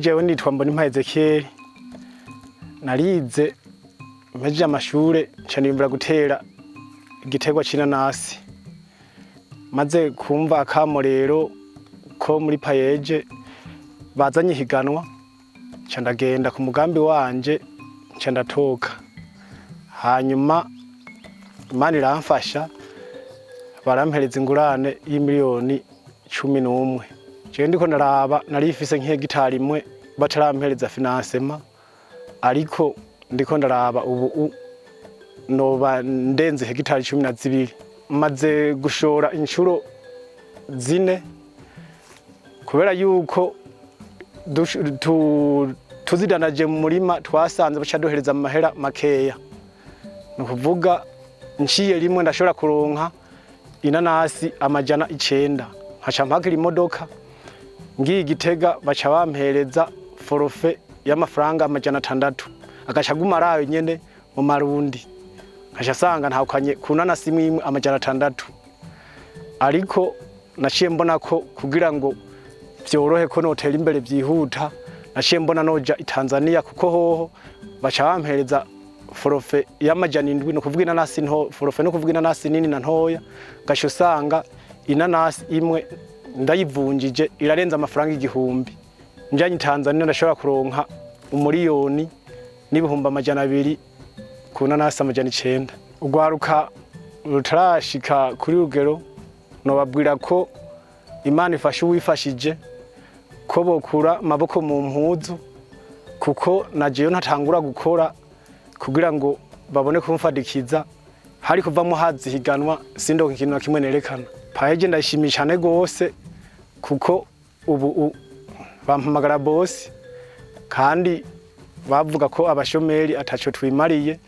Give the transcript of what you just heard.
Jewe nitwa Mbonimpa Ezekiel, narize mpejeje amashure, nca niyumvira gutera igiterwa c'inanasi. Maze kumva akamo rero ko muri PAEEJ bazanye ihiganwa, nca ndagenda ku mugambi wanje, nca ndatoka. Hanyuma Imana iramfasha, barampereza ingurane y'imiliyoni 11. Jewe ndiko ndaraba, narifise nk'ihegitari 1 batarampereza financement, ariko ndiko ndaraba ubu noba ndenze hegitari 12. Maze gushora inshuro zine, kubera yuko tuzidandaje mu murima twasanze baca duhereza amahera makeya. Ni ukuvuga nciye rimwe ndashobora kuronka inanasi 900, nkaca mpakira imodoka ngiye Igitega, baca bampereza forfait y'amafaranga 600, agaca aguma arayo nyene mu marundi, nkaca sanga ntahukanye ku nanasi imwe imwe 600. Ariko naciye mbona ko kugira ngo vyorohe ko notera imbere vyihuta, naciye mbona noja i Tanzania, kuko hoho baca bampereza forfait y'700. Ni ukuvuga inanasi nto, forfait no kuvuga inanasi nini na ntoya, gaca usanga inanasi imwe ndayivunjije irarenza amafaranga 1000. Njanye i Tanzania ndashobora kuronka 1,200,000 ku nanasi 900. Urwaruka rutarashika kuri rugero, nobabwira ko Imana ifasha uwifashije, ko bokura amaboko mu mpuzu, kuko najeyo ntatangura gukora kugira ngo babone kumfadikiza. Hari kuvamo hazihiganwa, sindonka ikintu na kimwe nerekana. PAEEJ ndayishimiye cyane gose, kuko ubu bampamagara boss, kandi bavuga ko abashomeri ataco twimariye.